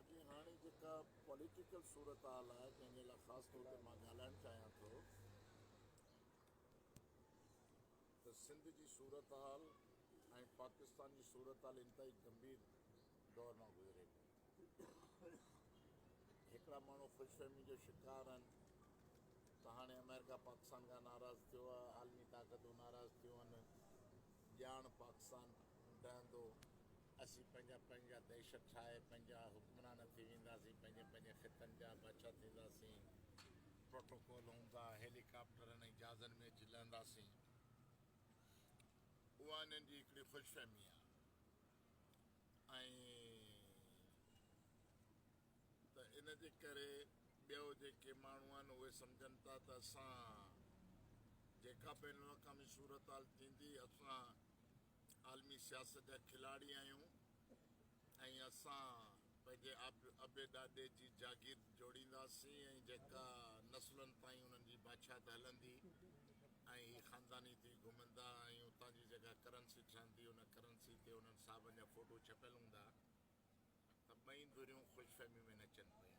باقي هاڻي جيڪا پوليٽيڪل صورتحال آهي جنهن جي لاء خاص طور تي مان ڳالهائڻ چاهيان ٿو ته سنڌ جي صورتحال ۽ پاڪستان جي صورتحال انتهائي گنڀير دور مان گذري پئي. هڪڙا ماڻهو خوش فهمي جو شڪار آهن ته هاڻي آمريڪا پاڪستان کان ناراض ٿيو آهي، عالمي طاقتون ناراض ٿيون آهن، ڄاڻ پاڪستان ڊهندو، اسين پنهنجا پنهنجا ديش ٺاهي پنهنجا حڪمران ٿي وينداسين، پنهنجي پنهنجي خطن جا بادشاهه ٿينداسين، پروٽوڪول هوندا، هيلي ڪاپٽرن ۽ جهازن ۾ اچي لهنداسين. اها انهن جي هڪڙي خوش فهمي آهي ۽ ته ان جي ڪري ٻيو جيڪي ماڻهو آهن اهي سمجهن ٿا ته اسان جيڪا بين الاقوامي صورتحال ٿيندي اسان عالمي سياست جا کلاڙي آهيون ۽ اسان پنهنجي ابي ڏاڏي جي جاگير جوڙينداسين ۽ جيڪا نسلن تائين انهن جي بادشاهت هلندي ۽ هي خانداني ٿي گهمندا ۽ اتان جي جيڪا ڪرنسي ٺهندي ان ڪرنسي تي انهن صاحبن جا فوٽو ڇپيل هوندا ته ٻئي ڌريون خوش فهمي ۾ نچن پيون.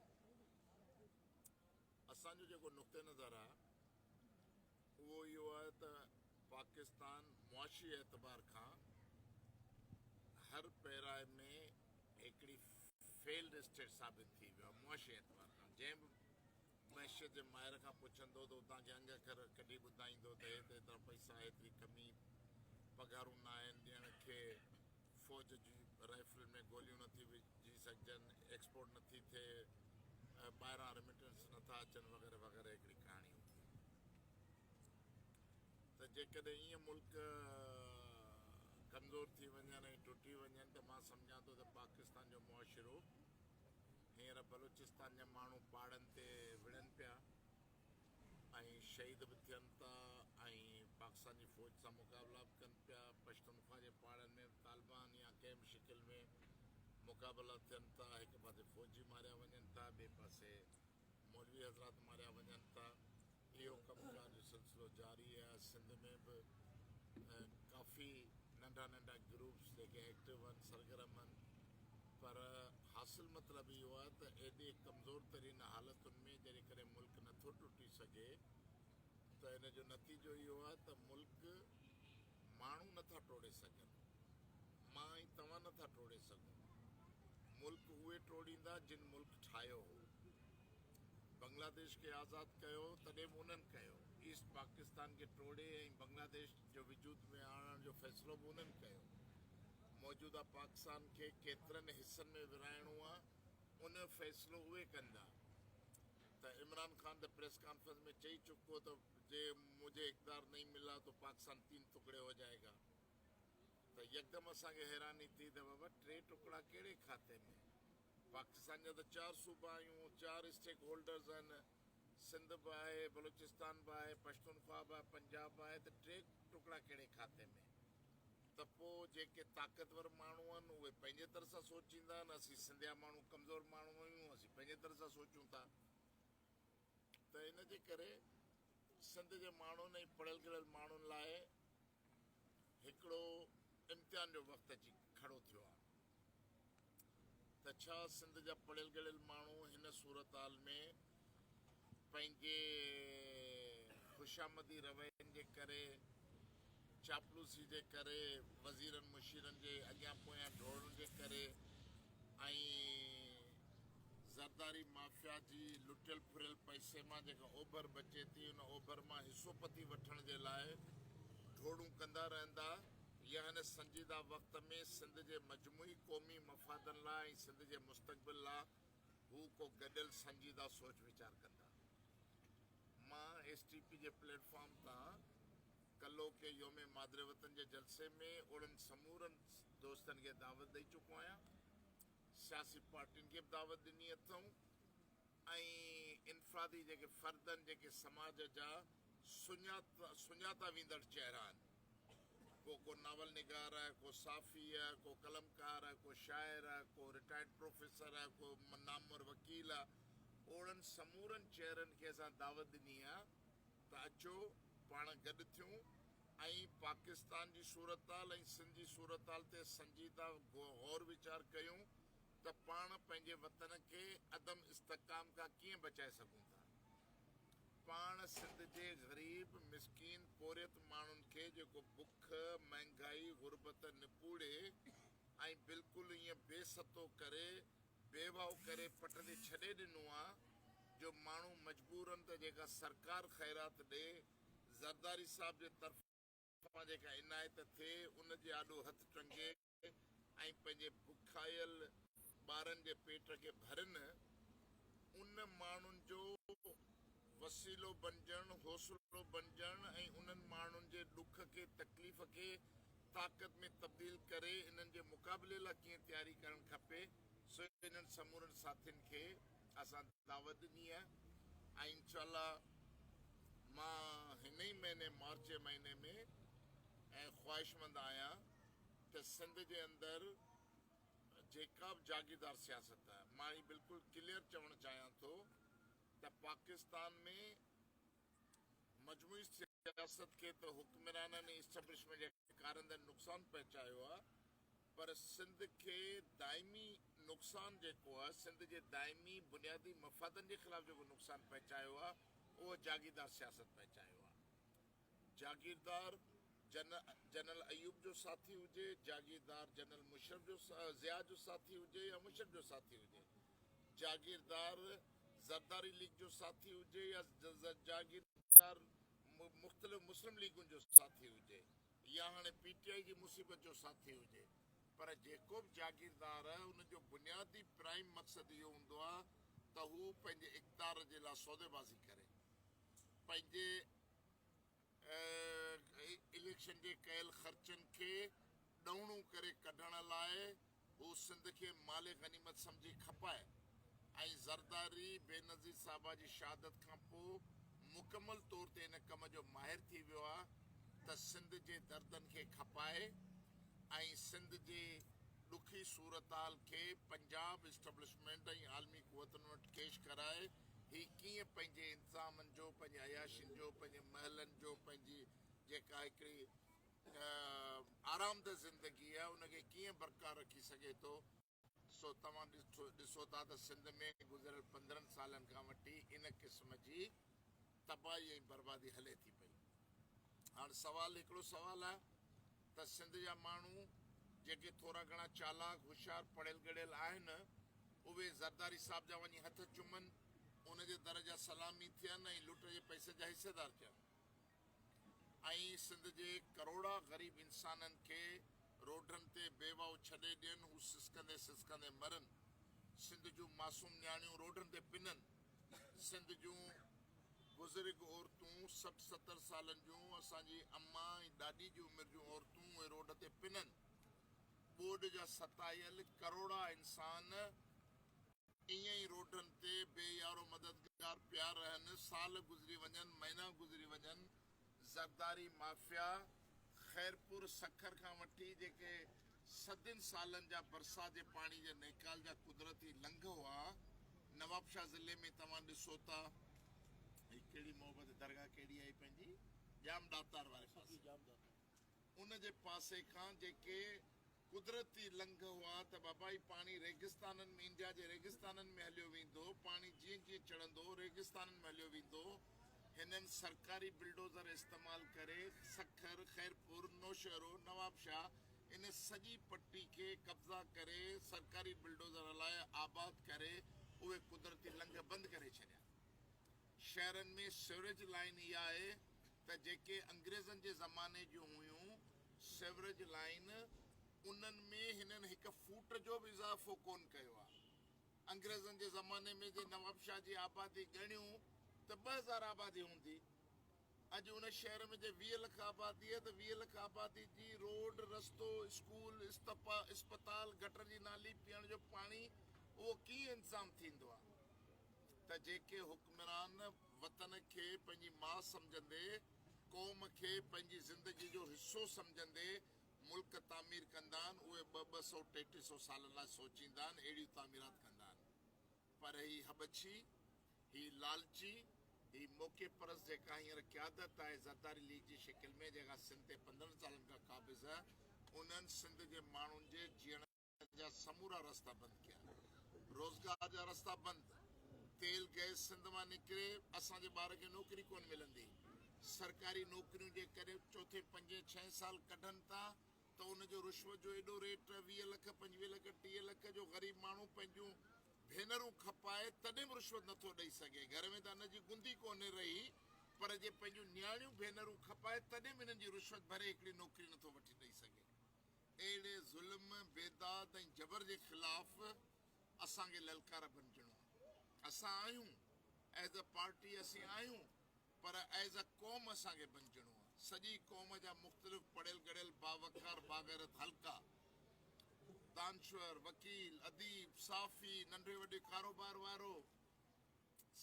اسان جو جيڪو نقطه نظر آهي اهو اهو آهي ته پاڪستان معاشي اعتبار کان هر پيرائي ۾ هڪڙي فيلڊ اسٽيٽ ثابت ٿي ويو آهي. معاشي اعتبار کان جنهن به معيشت جي ماهر کان پڇندو ته اتان کي انگ اکر ڪڍي ٻڌائيندو ته هت ايترا پئسا ايتري ڪمي پگهارون نه آهن ڏيڻ کي فوج جي رائفلن ۾ گوليون نه ٿي وجهي سگهجن، ايڪسپورٽ نه ٿي ٿئي، ٻاهران ريمٽنس نه ٿا اچن وغيره وغيره هڪڙي ڪهاڻي هوندي ته جيڪڏهن ائين ملڪ ڪمزور ٿي وڃن ۽ ٽٽي وڃن ته مان سمجهان ٿو ته پاڪستان جو معاشرو هينئر بلوچستان جا ماڻهو پهاڙن تي وڙهن پيا. ۽ شهيد به ٿين ٿا ۽ پاڪستان جي فوج سان مقابلا به ڪن پيا، پشتونخوا جي پهاڙن ۾ به طالبان يا ڪنهن به شڪل ۾ مقابلا ٿين ٿا، هڪ پاسي فوجي ماريا وڃن ٿا ٻئي پاسي مولوي حضرات ماريا وڃن ٿا، اهو ڪم ڪار جو سلسلو جاري آهي، سنڌ ۾ به ڪافي ننڍا ننڍا گروپس جيڪي ايڪٽو آهن سرگرم آهن پر حاصل مطلب اهو آهي ته ايڏي ڪمزور ترين حالتن ۾ جڏهن ڪڏهن ملڪ نٿو ٽٽي سگهي ته ان جو نتيجو اهو آهي ته ملڪ ماڻهو نٿا ٽوڙي سگهن، مان ۽ توهان نٿا ٽوڙي سگهون، ملڪ اهي ٽوڙيندا جن ملڪ ٺاهيو هو. بنگلاديش کي آزاد ڪيو تڏهن به انهن ڪيو، ايسٽ پاڪستان کي ٽوڙي ۽ بنگلاديش جو وجود ۾ آڻڻ جو فيصلو به انهن ڪيو. موجوده پاڪستان کي ڪيترن حصن ۾ ورهائڻو آ ان جو فيصلو اهي ڪندا ته عمران خان ته پريس ڪانفرنس ۾ چئي چڪو ته جي مجهي اقتدار نهين ملا تو پاڪستان تين ٽڪڙي هو جائي گا ته يڪدم اسان کي حيراني ٿي ته بابا ٽي ٽڪڙا ڪهڙي کاتي ۾ پاڪستان جا ته چار صوبا آهيون چار اسٽيڪ هولڊرز آهن سنڌ به آهي بلوچستان به آهي پشتونخوا به آهي پنجاب به آهي ته ٽي ٽڪڙا ڪهڙي کاتي ۾ ته پوء جيڪي طاقتور ماڻهو آهن اهي پنهنجي طرح سان سوچيندا آهن، اسين سنڌيا ماڻهو ڪمزور ماڻهو آهيون، اسين پنهنجي طرح سان سوچون ٿا ته ان جي ڪري سنڌ جي ماڻهن ۽ پڙهيل ڳڙهيل ماڻهن لاء هڪڙو امتحان جو وقت اچي کڙو ٿيو آهي ته ڇا سنڌ جا پڙهيل ڳڙهيل ماڻهو هن صورتحال ۾ پنهنجي خوشامدي روين جي ڪري، چاپلوسي جي ڪري، وزيرن مشيرن جي اڳيان پويان ڊوڙڻ جي ڪري ۽ زرداري مافيا جي لٽيل ڦريل پئسي مان جيڪا اوڀر بچي ٿي ان اوڀر مان حصو پتي وٺڻ جي لاء ڊوڙون ڪندا رهندا يا هن سنجيده وقت ۾ سنڌ جي مجموعي قومي مفادن لاء ۽ سنڌ جي مستقبل لاء هو ڪو گڏيل سنجيده سوچ ويچار ڪندا. مان ايس ٽي پي جي پليٽ فارم تان ڪلهوڪي يوم مادر وطن جي جلسي ۾ اهڙن سمورن دوستن کي دعوت ڏئي چڪو آهيان. سياسي پارٽين کي به دعوت ڏني اٿئون ۽ انفرادي جيڪي فردن جيڪي سماج جا سڃاتا ويندڙ چهرا آهن. ڪو ڪو ناول نگار آهي، ڪو صحافي آهي، ڪو قلمڪار آهي، ڪو شاعر آهي، ڪو رٽائرڊ پروفيسر آهي، ڪو نامور وڪيل آهي. اهڙن سمورن چهرن کي اسان دعوت ڏني آهي ته اچو پاڻ گڏ ٿيون ۽ پاڪستان جي صورتحال ۽ سنڌ جي صورتحال تي سنجيده غور ويچار ڪيون. ته پاڻ پنهنجي وطن کي عدم استحڪام کان ڪيئن بچائي سگهون ٿا. پاڻ سنڌ جي غريب، مسڪين، پورهيت ماڻهن کي جيڪو بک، مهنگائي، غربت نپوڙي ۽ بلڪل ائين بي ستو ڪري، بيواهو ڪري پٽ تي ڇڏي ڏنو آ جو ماڻهو مجبورن ته جيڪا سرڪار خيرات ڏي، زرداري صاحب جي طرفان جيڪا عنايت ٿئي ان جي آڏو هٿ ٽنگي، ۽ پنهنجي بکايل ٻارن جي پيٽ کي ڀرن، ان ماڻهن جو وسيلو بنجڻ، حوصلو بنجڻ ۽ انهن ماڻهن جي ڏک کي، تڪليف کي طاقت ۾ تبديل ڪري انهن جي مقابلي لاء ڪيئن تياري ڪرڻ کپي، سو انهن سمورن ساٿين کي اسان دعوت ڏني آهي ۽ انشاء الله مان هن ئي مهيني مارچ جي مهيني ۾ ۽ خواهشمند آهيان ته سنڌ جي اندر جيڪا به جاگيردار سياست آهي، مان هي بلڪل ڪليئر چوڻ چاهيان ٿو ته پاڪستان ۾ مجموعي سياست کي ته حڪمرانن ۽ اسٽيبلشمينٽ جي ڪارندن نقصان پهچايو آهي پر سنڌ کي دائمي نقصان جيڪو آهي، سنڌ جي دائمي بنيادي مفادن جي خلاف جيڪو نقصان پهچايو آهي اهو جاگيردار سياست پهچايو آهي. جاگيردار جنرل ايوب جو ساٿي هجي، جاگيردار جنرل مشرف جو ضياء جو ساٿي هجي يا مشرف جو ساٿي هجي، جاگيردار زرداري ليگ جو ساٿي هجي يا جاگيردار مختلف مسلم ليگن جو ساٿي هجي يا هاڻي پي ٽي آء جي مصيبت جو ساٿي هجي پر جيڪو به جاگيردار ان جو بنيادي پرائم مقصد اهو هوندو آهي ته هو پنهنجي اقتدار جي لاء سوديبازي ڪري پنهنجي اليڪشن جي ڪيل خرچن کي ڏهوڻو ڪري ڪڍڻ لاء هو سنڌ کي مال غنيمت سمجهي کپائي ۽ زرداري بينظير صاحبه جي شهادت کان پوء مڪمل طور تي ان ڪم جو ماهر ٿي ويو آهي ته سنڌ جي دردن کي کپائي ۽ سنڌ جي ڏکي صورتحال کي پنجاب اسٽبلشمينٽ ۽ عالمي قوتن وٽ ڪيش ڪرائي هي ڪيئن پنهنجي انتظامن جو، پنهنجي عياشين جو، پنهنجي محلن جو، پنهنجي جيڪا هڪڙي آرامده زندگي آهي، ان کي ڪيئن برقرار رکي سگهي ٿو، سو توهان ڏسو ٿا ته سنڌ ۾ گذريل 15 سالن کان وٺي ان قسم جي تباهي ۽ بربادي هلي ٿي پئي. هاڻ سوال هڪڙو سوال آهي ته سنڌ جا ماڻهو جيڪي ٿورا گهڻا چالاڪ، هوشيار، پڙهيل ڳڙهيل آهن، اهي زرداري صاحب جا وڃي هٿ چمن، ان جي در جا سلامي ٿين ۽ لٽ جي پئسي جا حصيدار ٿين ۽ سنڌ جي ڪروڙها غريب انسانن کي روڊن تي بيواهو ڇڏي ڏين، هو سسڪندي سسڪندي مرن، سنڌ جون معصوم نياڻيون روڊن تي پنن، سنڌ جون بزرگ عورتون 60 70 سالن جون اسان جي اما ۽ ڏاڏي جي عمر جون عورتون اهي روڊ تي پنن. ٻوڏ جا ستايل ڪروڙها انسان ائين ئي روڊن تي بي يارو مددگار پيا رهن. سال گذري وڃن، مهينا گذري وڃن، زرداري مافيا خيرپور سکر کان وٺي جيڪي صدين سالن جا برسات جي پاڻي جي نيڪال جا قدرتي لنگهه هئا نوابشاهه ضلعي ۾ توهان ڏسو ته هي ڪهڙي محبت درگاهه ڪهڙي آهي پنهنجي ڄام ڏاتار واري پاسي ان جي پاسي کان جيڪي قدرتي لنگهه هئا ته بابا هي پاڻي ريگستانن ۾ انڊيا جي ريگستانن ۾ هليو ويندو، پاڻي جيئن جيئن چڙهندو ريگستانن ۾ هليو ويندو، هنن سرڪاري بلڊوزر استعمال ڪري سکر، خيرپور، نوشهرو، نوابشاهه ان سڄي پٽي کي قبضا ڪري سرڪاري بلڊوزر هلائي آباد ڪري اهي قدرتي لنگهه بند ڪري ڇڏيا. شهرن ۾ سيوريج لائين اها آهي ته جيڪي انگريزن جي زماني جون هيون سيوريج لائين انهن ۾ هنن هڪ فوٽ جو به اضافو ڪونه ڪيو آهي. انگريزن جي زماني ۾ جي نوابشاهه جي آبادي ڳڻيون ته 2000 آبادي هوندي. اڄ ان شهر ۾ جي 20 لک آبادي آهي ته 20 لک آبادي جي روڊ، رستو، اسڪول، اسپتال، گٽر جي نالي، پيئڻ جو پاڻي اهو ڪيئن انتظام ٿيندو آهي ته جيڪي حڪمران وطن کي پنهنجي ماء سمجهندي، قوم کي پنهنجي زندگي جو حصو سمجهندي ملڪ تعمير ڪندا آهن اهي ٻه ٻه سئو ٽي ٽي سئو سالن لاء سوچيندا آهن اهڙيون تعميرات ڪندا آهن. پر هي هٻڇي، هي لالچي، هي موقعي پرست جيڪا هينئر قيادت آهي زرداري ليگ جي شڪل ۾ جيڪا سنڌ تي 15 سالن کان قابض آهي انهن سنڌ جي ماڻهن جي جيئڻ جا سمورا رستا بند ڪيا، روزگار جا رستا بند، تيل گئس سنڌ مان نڪري اسان جي ٻار کي نوڪري ڪونه ملندي، سرڪاري نوڪريون جيڪڏهن چوٿين پنجين ڇهين سال ڪڍن ٿا ته ان جو رشوت جو ايڏو ريٽ 20 لک 25 لک 30 لک جو غريب ماڻهو پنهنجون ڀينرون کپائي تڏهن به رشوت نٿو ڏئي سگهي، گهر ۾ ته ان جي گندي ڪونهي رهي پر جي پنهنجون نياڻيون ڀينرون کپائي تڏهن به انهن جي رشوت ڀري هڪڙي نوڪري نٿو وٺي ڏئي سگهي. اهڙي ظلم، بيداد ۽ جبر جي خلاف اسان کي للڪار بنجڻو آهي. اسان آهيون، ايز اي پارٽي اسين آهيون پر ايز اي قوم اسان کي بنجڻو آهي. سڄي قوم جا مختلف پڙهيل ڳڙهيل باوقار باغيرت حلقا، دانشور، وڪيل، اديب، صحافي، ننڍي وڏي ڪاروبار وارو،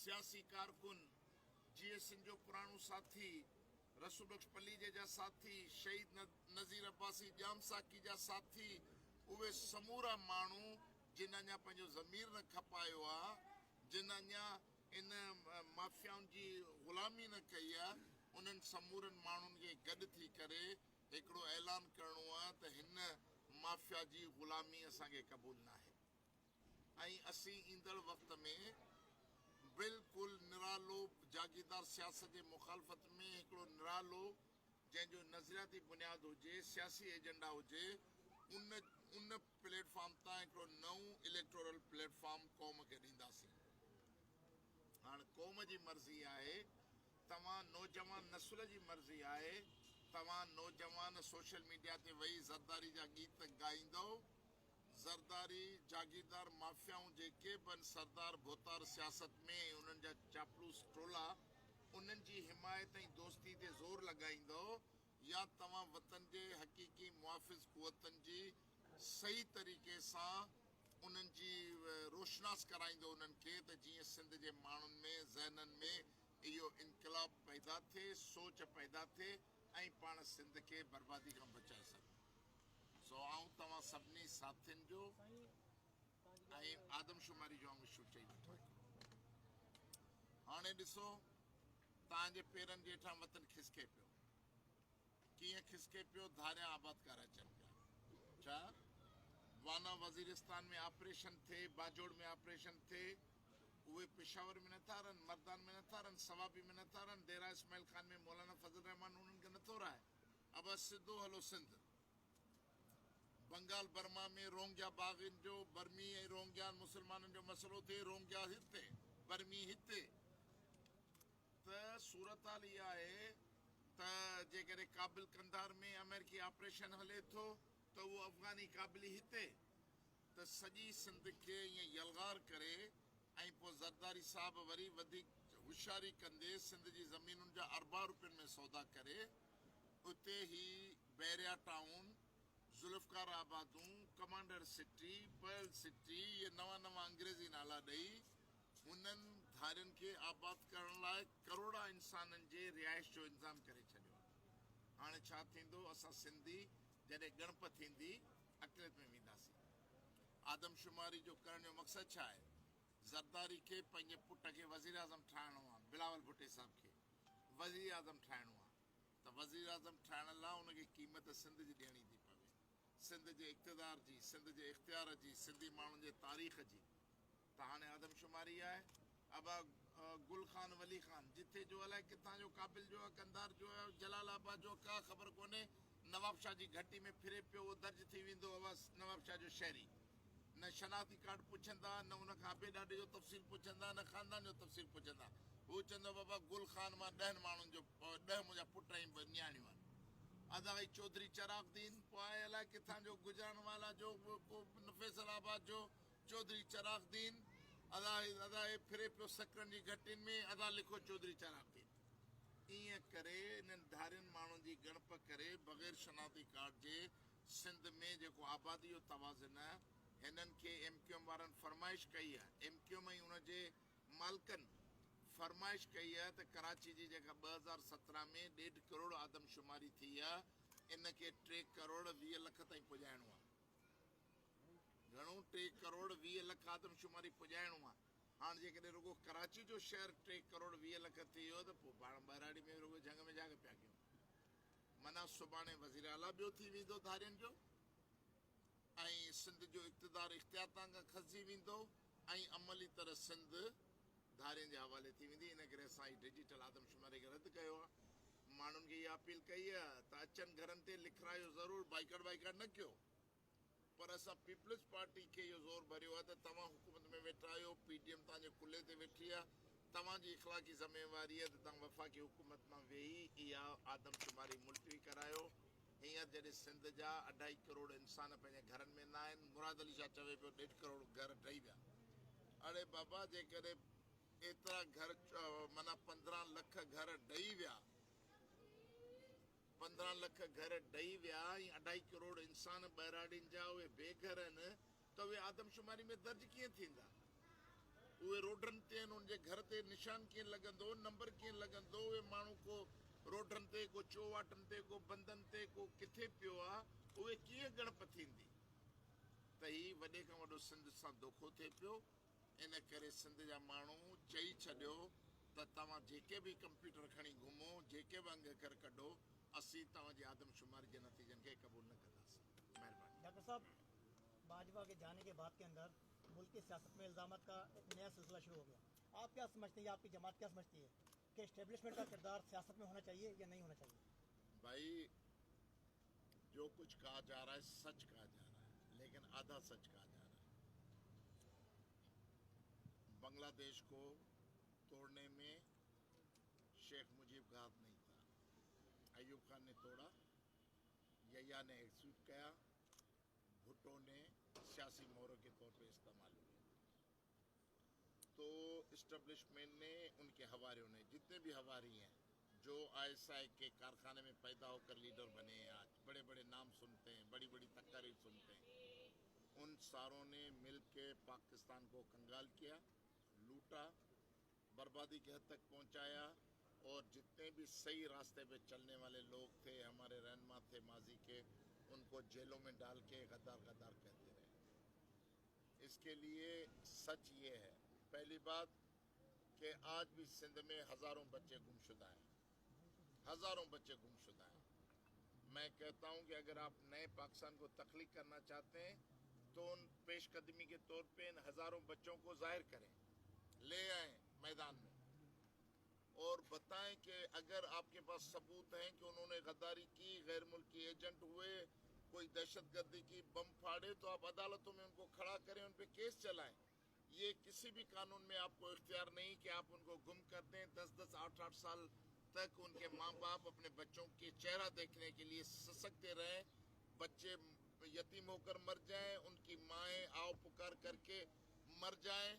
سياسي ڪارڪن، جي ايس اين جو پراڻو ساٿي، رسول بخش پليجي جا ساٿي، شهيد نذير عباسي ڄام ساقي جا ساٿي، اهي سمورا ماڻهو جن اڃا پنهنجو ضمير نه کپايو آ، جن اڃا ان مافيائن جي غلامي نه ڪئي آ، انهن سمورن ماڻهن کي گڏ ٿي ڪري هڪڙو اعلان ڪرڻو آ ته هن مافيا جي غلامي اسان کي قبول ناهي. ۽ اسين ايندڙ وقت ۾ بلڪل نرالو جاگيردار سياست جي مخالفت ۾ هڪڙو نرالو جنهن جو نظرياتي بنياد هجي، سياسي ايجنڊا هجي، ان ان پليٽ فارم تان هڪڙو نئون اليڪٽورل پليٽ فارم قوم کي ڏينداسين. هاڻ قوم جي مرضي آهي، توهان نوجوان نسل جي مرضي آهي، توهان نوجوان سوشل ميڊيا تي ويهي زرداري جا گيت ڳائيندؤ، زرداري جاگيردار مافيائون جيڪي به آهن سردار ڀوتار سياست ۾ ۽ انهن جا چاپلوس ٽولا انهن جي حمايت ۽ دوستي تي زور لڳائيندؤ يا توهان وطن جي حقيقي محافظ قوتن جي صحيح طريقي سان انهن جي روشناس ڪرائيندؤ انهن کي ته جيئن سنڌ جي ماڻهن ۾ ذهنن ۾ اهو انقلاب پيدا ٿئي سوچ پيدا ٿئي ۽ پاڻ سنڌ کي بربادي کان بچائي سگهون. سو آئون توهان سڀني ساٿين جو ۽ آدمشماري جو آئون اشو چئي وٺان هڪڙو. هاڻي ڏسو توهان جي پيرن جي هيٺان وطن کسڪي پيو. ڪيئن کسڪي پيو ڌاريان آبادڪار اچن پيا. ڇا وانا وزيرستان ۾ آپريشن ٿئي، باجوڙ ۾ آپريشن ٿئي، اهي پشاور ۾ نٿا رهن، مردان ۾ نٿا رهن، صوابي ۾ نٿا رهن، ديرا اسماعيل خان ۾ مولانا فضل الرحمان انهن کي نٿو رهائي. ابا سڌو هلو سنڌ. بنگال برما ۾ رونگيا باغين جو برمي ۽ رونگيان مسلمانن جو مسئلو ٿئي رونگيا هتي برمي هتي ته صورتحال اها آهي ته جيڪڏهن ڪابل قنڌار ۾ آمريڪي آپريشن هلي ٿو ته اهو افغاني ڪابلي هتي ته سڄي سنڌ کي ائين يلغار ڪري ۽ پوء زرداري صاحب وري وڌيڪ هوشياري ڪندي سنڌ جي زمينن جا اربها روپين ۾ سودا ڪري اتي هي بحريا ٽائون، ذوالفقار آبادون، ڪمانڊر سٽي، پرل سٽي اهي نوان نوان انگريزي نالا ڏئي هنن ڌارين کي آباد ڪرڻ لاء ڪروڙها انسانن جي رهائش جو انتظام ڪري ڇڏيو آهي. هاڻي ڇا ٿيندو اسان سنڌي جڏهن ڳڻپ ٿيندي اقليت ۾ وينداسين. آدمشماري جو ڪرڻ جو مقصد ڇا آهي؟ زرداري کي پنهنجي پٽ کي وزيراعظم ٺاهڻو آهي، بلاول ڀٽي صاحب کي وزيراعظم ٺاهڻو آهي ته وزيراعظم ٺاهڻ لاء ان کي قيمت سنڌ جي ڏيڻي ٿي پوي، سنڌ جي اقتدار جي، سنڌ جي اختيار جي، سنڌي ماڻهن جي تاريخ جي. ته هاڻي آدمشماري آهي. ابا گل خان ولي خان جتي جو الائي ڪٿان جو ڪابل جو آهي قنڌار جو آهي جلال آباد جو آهي ڪا خبر ڪونهي نوابشاهه جي گهٽي ۾ ڦري پيو اهو درج ٿي ويندو ابا نوابشاهه جو شهري نه شناختي ڪارڊ پڇندا نه ان کان ابي ڏاڏي جو تفصيل پڇندا نه خاندان جو تفصيل پڇندا هو چوندو بابا گل خان مان ڏهن ماڻهن جو ڏهه منهنجا پٽ ۽ نياڻيون آهن ادا هي چوڌري چراغ دين پوء آهي الائي ڪٿان جو گجرانوالا جو ڪو فيصل آباد جو چوڌري چراغ دين، ادا ادا هي ڦري پيو سڪرن جي گهٽين ۾، ادا لکو چوڌري چراغ دين. ايئن ڪري انهن ڌارين ماڻهن جي ڳڻپ ڪري بغير شناختي ڪارڊ جي سنڌ ۾ جيڪو آبادي جو توازن هنن کي ايم ڪيو ايم وارن فرمائش ڪئي آهي ايم ڪيو ايم ۽ ان جي مالڪن فرمائش ڪئي آهي ته ڪراچي جي جيڪا 2017 ۾ ڏيڍ ڪروڙ آدمشماري ٿي آهي ان کي ٽي ڪروڙ 20 لک تائين پڄائڻو آهي. گهڻو ٽي ڪروڙ 20 لک آدمشماري پڄائڻو آهي. هاڻ جيڪڏهن رڳو ڪراچي جو شهر ٽي ڪروڙ 20 لک ٿي ويو ته پوء پاڻ ٻهراڙي ۾ رڳو جهنگ ۾ جهاڳ پيا ڪيون. معنيٰ سڀاڻي وزيراعليٰ ٻيو ٿي ويندو ڌارين جو ۽ سنڌ جو اقتدار اختيار تان کان کسجي ويندو ۽ عملي طرح سنڌ ڌارين جي حوالي ٿي ويندي. ان ڪري اسان هي ڊجيٽل آدمشماري کي رد ڪيو آهي. ماڻهن کي اها اپيل ڪئي آهي ته اچن گهرن تي لکرايو ضرور، بائيڪاٽ وائيڪاٽ نه ڪيو. پر اسان پيپلز پارٽي کي اهو زور ڀريو آهي ته توهان حڪومت ۾ ويٺا آهيو، پي ڊي ايم توهان جي ڪلهي تي ويٺي آهي، توهان جي اخلاقي ذميواري آهي ته توهان وفاقي حڪومت مان ويهي اها آدمشماري ملتوي ڪرايو. هينئر جڏهن سنڌ جا اڍائي ڪروڙ انسان پنهنجي گهرن ۾ نه آهن، مراد علي شاهه چوي پيو ڏيڍ ڪروڙ گهر ڊهي ويا. اڙي بابا جيڪڏهن ايترا گهر معنيٰ 15 لک گهر ڊهي ويا، 15 لک گهر ڊهي ويا ۽ اڍائي ڪروڙ انسان ٻهراڙين جا اهي بي گهر آهن ته اهي آدمشماري ۾ درج ڪيئن ٿيندا؟ اهي روڊن تي آهن انهن جي گهر تي نشان ڪيئن لڳندو، نمبر ڪيئن لڳندو، اهي ماڻهو ڪو روڊن تي، ڪو چوواٽن تي، ڪو بندن تي، ڪو ڪٿي پيو آهي، اهي ڪيئن ڳڻپ ٿيندي؟ ته هي وڏي کان وڏو سنڌ سان دوکو ٿئي پيو. ان ڪري سنڌ جا ماڻهو چئي ڇڏيو ته توهان جيڪي به ڪمپيوٽر کڻي گهمو، جيڪي به انگ اکر ڪڍو، اسين توهان جي آدمشماري جي نتيجن کي قبول نه ڪنداسين. مهرباني. ڊاڪٽر صاحب باجوا کے جانے کے بعد کے اندر ملک کی سیاست میں الزامات کا ایک نیا سلسلہ شروع ہو گیا۔ آپ کیا سمجھتے ہیں یا آپ کی جماعت کیا سمجھتی ہے کہ اسٹیبلشمنٹ کا کردار سیاست میں ہونا چاہیے یا نہیں ہونا چاہیے؟ بھائی جو کچھ کہا جا رہا ہے سچ کہا جا رہا ہے، لیکن آدھا سچ کہا جا رہا ہے۔ بنگلہ دیش کو توڑنے میں شیخ مجیب کا ہاتھ نہیں تھا، ایوب خان نے توڑا، یحییٰ نے ایکسیکیوٹ کیا، بھٹو نے سیاسی مہروں کے طور پہ استعمال ہوئے۔ تو اسٹیبلشمنٹ نے ان کے حواریوں نے، جتنے بھی حواری ہیں جو I S I کے کارخانے میں پیدا ہو کر لیڈر بنے ہیں، آج بڑے بڑے نام سنتے ہیں، بڑی بڑی تقاریر سنتے ہیں، ان ساروں نے مل کے پاکستان کو کنگال کیا، لوٹا، بربادی کی حد تک پہنچایا، اور جتنے بھی صحیح راستے پہ چلنے والے لوگ تھے، ہمارے رہنما تھے ماضی کے، ان کو جیلوں میں ڈال کے غدار غدار کہتے رہے۔ اس کے لیے سچ یہ ہے، پہلی بات کہ آج بھی سندھ میں ہزاروں بچے گمشدہ ہیں، ہزاروں بچے گمشدہ ہیں۔ میں کہتا ہوں کہ اگر آپ نئے پاکستان کو تخلیق کرنا چاہتے ہیں تو ان پیش قدمی کے طور پہ ان ہزاروں بچوں کو ظاہر کریں، لے آئیں میدان میں اور بتائیں کہ اگر آپ کے پاس ثبوت ہیں کہ انہوں نے غداری کی، غیر ملکی ایجنٹ ہوئے، کوئی دہشت گردی کی، بم پھاڑے، تو آپ عدالتوں میں ان کو کھڑا کریں، ان پہ کیس چلائیں۔ یہ کسی بھی قانون میں آپ کو اختیار نہیں کہ آپ ان کو گم کر دیں، 10 10 8 8 سال تک ان کے ماں باپ اپنے بچوں کے چہرہ دیکھنے کے لیے سسکتے رہیں، بچے یتیم ہو کر مر جائیں، ان کی مائیں آؤ پکار کر کے مر جائیں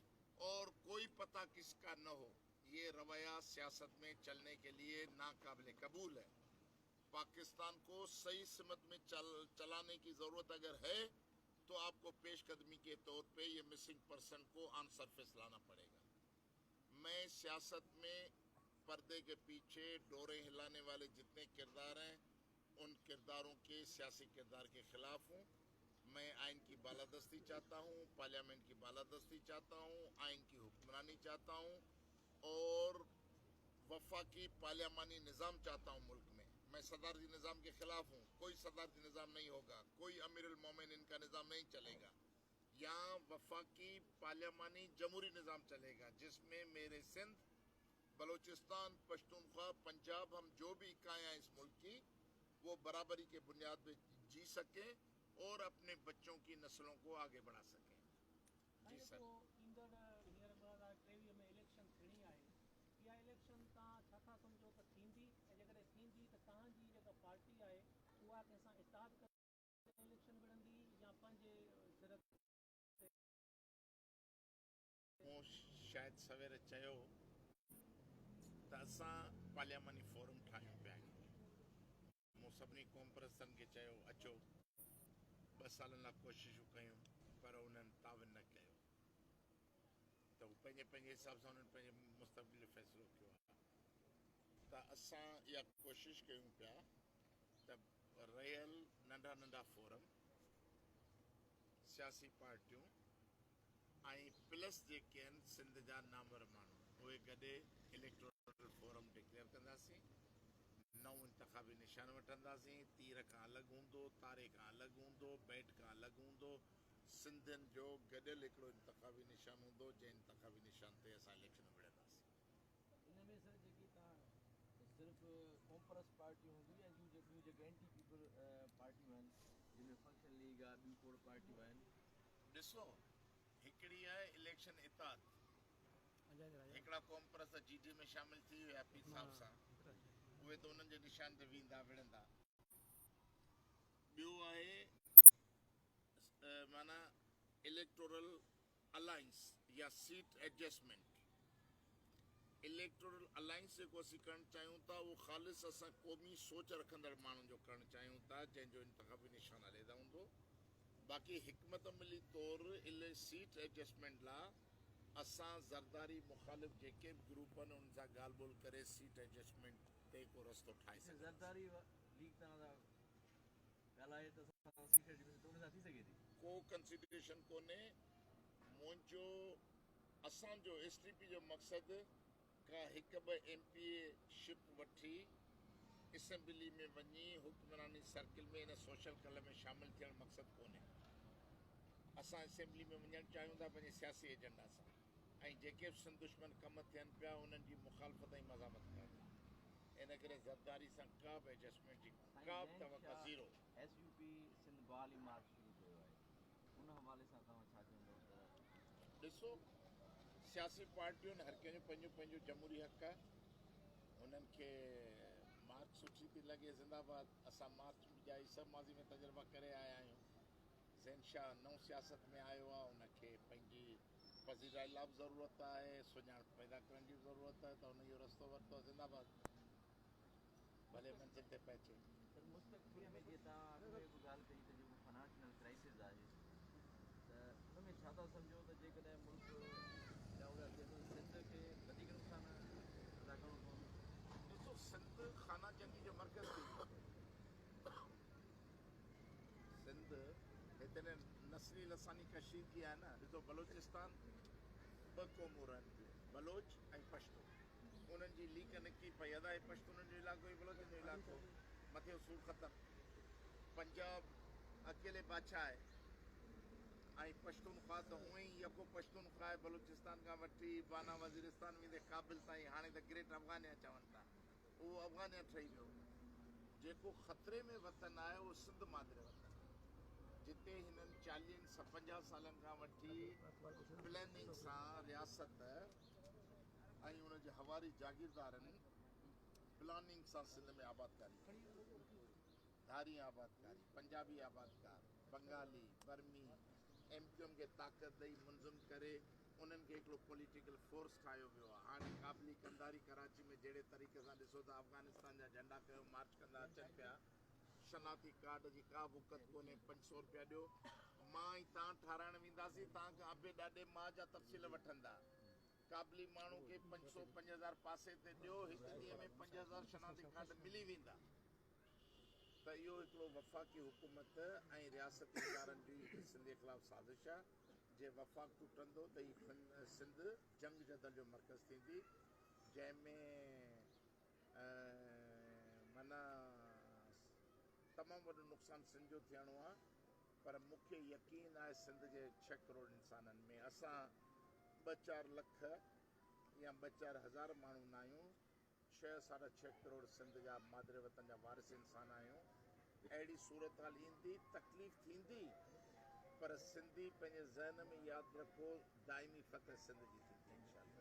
اور کوئی پتہ کس کا نہ ہو۔ یہ رویہ سیاست میں چلنے کے لیے ناقابل قبول ہے۔ پاکستان کو صحیح سمت میں چلانے کی ضرورت اگر ہے تو آپ کو پیش قدمی کے طور پہ یہ مسنگ پرسن کو آن سرفیس لانا پڑے گا۔ میں سیاست میں پردے کے پیچھے ڈورے ہلانے والے جتنے کردار ہیں ان کرداروں کے سیاسی کردار کے خلاف ہوں۔ میں آئین کی بالادستی چاہتا ہوں، پارلیمنٹ کی بالادستی چاہتا ہوں، آئین کی حکمرانی چاہتا ہوں اور وفاقی پارلیمانی نظام چاہتا ہوں ملک میں۔ میں صدارتی نظام کے خلاف ہوں، کوئی صدارتی نظام نہیں ہوگا، کوئی امیر المومنین کا نظام نہیں چلے گا، یہاں وفاقی پارلیمانی جمہوری نظام چلے گا جس میں میرے سندھ، بلوچستان، پشتونخوا، پنجاب، ہم جو بھی اکائیاں اس ملک کی وہ برابری کے بنیاد پہ جی سکیں اور اپنے بچوں کی نسلوں کو آگے بڑھا سکیں۔ جی سر۔ ايندڙ هينئر 2023 ۾ اليڪشن ٿيڻي آهي، اها اليڪشن توهان ڇا ٿا سمجهو ته ٿيندي ۽ جيڪڏهن ٿيندي ته توهان جي جيڪا پارٽي آهي اها ڪنهن سان اتحاد ڪري اليڪشن وڙهندي يا پنهنجي سر تي؟ مون شايد سوير چيو ته اسان پارلياماني فورم ٺاهيون پيا. مون سڀني قومپرستن کي چيو اچو، 2 سالن لاء ڪوششون ڪيون پر انهن تعاون نه ڪيو ته هو پنهنجي پنهنجي حساب سان انهن پنهنجي مستقبل جو فيصلو ڪيو آهي ته اسان اها ڪوشش ڪيون پيا ته رهيل ننڍا ننڍا فورم، سياسي پارٽيون ۽ پلس جيڪي آهن سنڌ جا نامور ماڻهو اهي گڏي اليڪٽورل فورم ڊڪليئر ڪنداسين. نئون انتخابي نشان وٺنداسين، تير کان الڳ هوندو، تاري کان الڳ هوندو، بيٽ کان الڳ هوندو، سنڌين جو گڏيل هڪڙو انتخابي نشان هوندو، جنهن انتخابي نشان تي اسان اليڪشن وڙهنداسين. ان ۾ سر جيڪي توهان صرف قومپرست پارٽيون هونديون يا جون ٻيون جيڪي اينٽي پيپل پارٽيون آهن جن ۾ فنڪشن ليگ آهي ٻيون کوڙ پارٽيون آهن. ڏسو هڪڙي آهي اليڪشن اتحاد هڪڙا قومپرست جي ڊي ۾ شامل ٿي ويا پير صاحب سان اهي ته انهن جي نشان تي ويندا وڙهندا. ٻيو آهي معنيٰ اليڪٽورل الائنس يا سيٽ ايڊجسٽمينٽ. اليڪٽورل الائنس جيڪو اسين ڪرڻ چاهيون ٿا اهو خالص اسان قومي سوچ رکندڙ ماڻهن جو ڪرڻ چاهيون ٿا جنهن جو انتخابي نشان عليحده هوندو باقي حڪمت عملي طور سيٽ ايڊجسٽمينٽ لا اسان زرداري مخالف جيڪي به گروپ آهن انهن سان ڳالهه ٻولهه ڪري سيٽ ايڊجسٽمينٽ تي ڪو رستو ٺاهي سگهنداسين. زرداري ليگ تان ڳالهائي ته اسان سيٽ ايڊجسٽمينٽ ته ان سان ٿي سگهي ٿي. ڪو ڪنسيڊريشن ڪونهي منهنجو اسان جو ايس ٽي پي جو مقصد ڪا هڪ ٻه ايم پي اي شپ وٺي اسيمبلي ۾ وڃي حڪمراني سرڪل ۾ ان سوشل ڪلب ۾ شامل ٿيڻ مقصد ڪونهي. اسان اسيمبلي ۾ وڃڻ چاهيون ٿا پنهنجي سياسي ايجنڊا سان ۽ جيڪي به سنڌ دشمن ڪم ٿين پيا انهن جي مخالفت ۽ مزاحمت ڪرڻ لاء. ان ڪري زرداري سان ڪا به ايڊجسٽمينٽ جي ڪا سائين به زين توقع Shah zero. S U P Sindh بحالي مارچ شروع ڪيو آهي ان حوالي سان توهان ڇا چوندو ته. ڏسو سياسي پارٽيون هر ڪنهن جو پنهنجو پنهنجو جمهوري حق آهي هنن کي مارچ سٺي ٿي لڳي زنده باد اسان مارچ جا هي سڀ ماضي ۾ تجربا ڪري آيا آهيون زين شاهه نئون سياست ۾ آيو آهي ان کي پنهنجي پذيرائي لاء به ضرورت آهي سڃاڻپ پيدا ڪرڻ جي به ضرورت آهي ته هن اهو رستو ورتو آهي زنده باد ڀلي منزل تي پهچي. سر مستقبل ۾ جيئن توهان اڳ ۾ به ڳالهه ڪئي ته جيڪو فنانشنل ڪرائسز آهي ته ان ۾ ڇا ٿا سمجهو ته جيڪڏهن ملڪ ڊائون اچي ٿو سنڌ کي وڌيڪ نقصان ادا ڪرڻو پوندو؟ ڏسو سنڌ خانه جنگي جو مرڪز ٿي ويو سنڌ هتي نه نسلي لساني ڪشيدگي آهي نه ڏسو بلوچستان ٻه قومون رهن ٿيون بلوچ ۽ پشتو انهن جي ليڪ نڪتي پئي ادا هي پشتونن جو علائقو هي بلوچن جو علائقو مٿيون سور ختم پنجاب اڪيلي بادشاهه آهي ۽ پشتونخوا ته هونئن ئي يڪو پشتونخوا آهي بلوچستان کان وٺي بانا وزيرستان ويندي ڪابل تائين هاڻي ته گريٽ افغانيا چون ٿا اهو افغانيا ٺهي ويو جيڪو خطري ۾ وطن آهي اهو سنڌ مادر وطن آهي جتي هنن چاليهن 50 سالن کان وٺي پلاننگ سان رياست ۽ ان جي حواري جاگيردارن پلاننگ سان سنڌ ۾ آبادڪاري ڪئي. ڌارين آبادڪاري، پنجابي آبادڪار، بنگالي، برمي، ايم ڪيو ايم کي طاقت ڏئي منظم ڪري انهن کي هڪڙو پوليٽيڪل فورس ٺاهيو ويو آهي. هاڻي ڪابلي قنڌاري ڪراچي ۾ جهڙي طريقي سان ڏسو ته افغانستان جا جهنڊا کنيو مارچ ڪندا اچن پيا. شناختي ڪارڊ جي ڪا به وقت ڪونهي 500 روپيا ڏيو مان ۽ تان ٺاراهڻ وينداسين تان کان ابي ڏاڏي ماء جا تفصيل وٺندا. ڪابلي ماڻهو کي 500 5000 پاسي تي ڏيو هڪ ڏينهن ۾ 5000 شناختي ڪارڊ ملي ويندا ته اهو هڪڙو وفاقي حڪومت ۽ رياستي ادارن جي هڪ سنڌي خلاف سازش آهي جي وفاق ٽٽندو ته هي سنڌ جنگ جدل جو مرڪز ٿيندي جنهن ۾ معنيٰ تمام وڏو نقصان سنڌ جو ٿيڻو آهي پر مون کي يقين آهي سنڌ جي ڇهه ڪروڙ انسانن ۾ اسان ٻه چار لک يا ٻه چار هزار ماڻهو ناهيون، ڇهه ساڍا ڇهه ڪروڙ سنڌ جا مادر وطن جا وارث انسان آهيون. اهڙي صورتحال ايندي، تڪليف ٿيندي پر سنڌي پنهنجي ذهن ۾ ياد رکو دائمي فتح سنڌ جي ٿيندي انشاء الله.